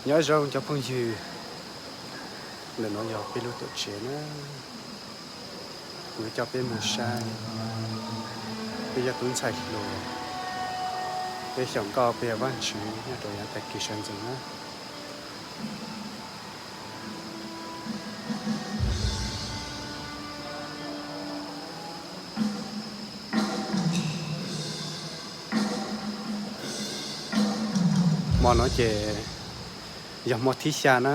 Nyob zoo cov phooj ywg, ntawm no yog peb lub tuam tsev na. Kuv coj peb mus saib, peb yog tub ntxhais hluas, peb xyaum nkauj peb yog Vajtswv nyob rau yav tag kis sawv ntxov na. Hmo no ces yog hmo thib xya na.